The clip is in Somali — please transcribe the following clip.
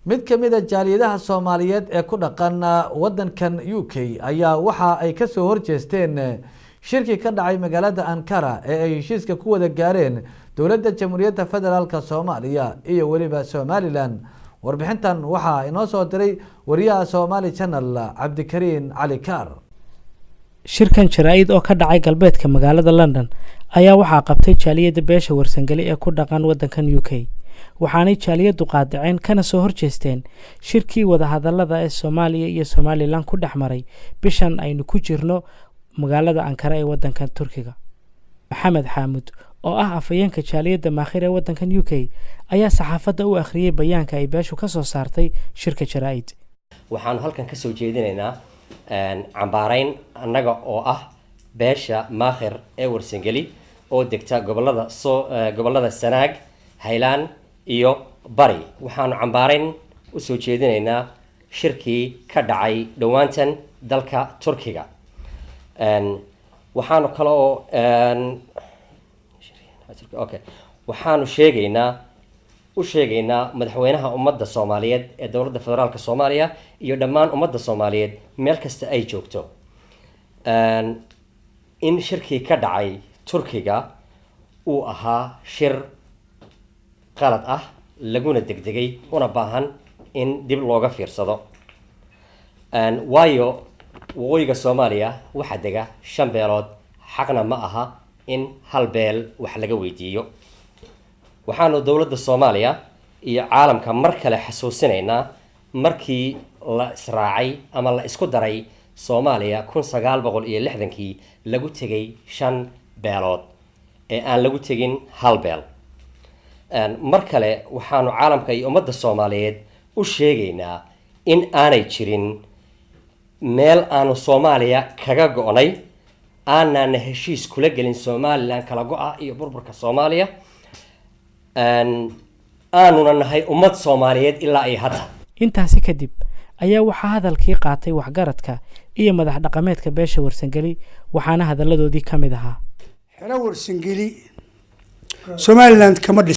Mid ka mid a jaaliyadaha Soomaaliyeed ee ku dhaqan wadankan UK ayaa waxa ay kasoo horjeesteen shirkii ka dhacay magaalada Ankara ee ay heshiiska ku wada gaareen dowladda Jamhuuriyadda Federaalka Soomaaliya iyo weliba Somaliland. Warbixintan waxaa inoo soo diray wariyaha Somali Channel, Cabdikariin Cali Kaar. Shirkan jaraa-id oo ka dhacay galbeedka magaalada London ayaa waxaa qabtay jaaliyadda beesha Warsangeli ee ku dhaqan waddankan UK, waxaanay jaaliyaddu qaadaceen kana soo horjeesteen shirkii wadahadallada ee Soomaaliya iyo Somaliland ku dhex maray bishan aynu ku jirno magaalada Ankara ee waddankan Turkiga. Maxamed Xaamud oo ah afhayeenka jaaliyadda Maakhir ee waddankan UK ayaa saxaafadda u akhriyey bayaanka ay beeshu ka soo saartay shirka jaraa-id. Waxaanu halkan kasoo jeedinaynaa cambaarayn annaga oo ah beesha Maakhir ee Warsangeli oo degta gobolada soo gobolada Sanaag, Haylaan iyo Bari. Waxaanu cambaarayn usoo jeedinaynaa shirkii ka dhacay dhowaantan dalka Turkiga. Waxaanu kale oo okay, waxaanu sheegaynaa u sheegaynaa madaxweynaha ummadda Soomaaliyeed ee dowladda federaalka Soomaaliya iyo dhammaan ummadda Soomaaliyeed meel kasta ay joogto in shirkii ka dhacay Turkiga uu ahaa shir qalad ah, laguna degdegay, una baahan in dib looga fiirsado, waayo waqooyiga Soomaaliya waxaa dega shan beelood, xaqna ma aha in hal beel wax laga weydiiyo. Waxaanu dowladda Soomaaliya iyo caalamka mar kale xasuusinaynaa markii la israacay ama la isku daray Soomaaliya 1960-kii lagu tegay shan beelood ee aan lagu tegin hal beel. Mar kale waxaanu caalamka iyo ummadda Soomaaliyeed u sheegaynaa in aanay jirin meel aanu Soomaaliya kaga go-nay, aanaana heshiis kula gelin Somaliland kala go-a iyo burburka Soomaaliya, aanuna nahay ummad Soomaaliyeed ilaa iyo hadda. Intaasi kadib ayaa waxaa hadalkii qaatay waxgaradka iyo madax dhaqameedka beesha Warsangeli, waxaana hadalladoodii ka mid ahaa: Xero Warsangeli Somaliland kama dhis.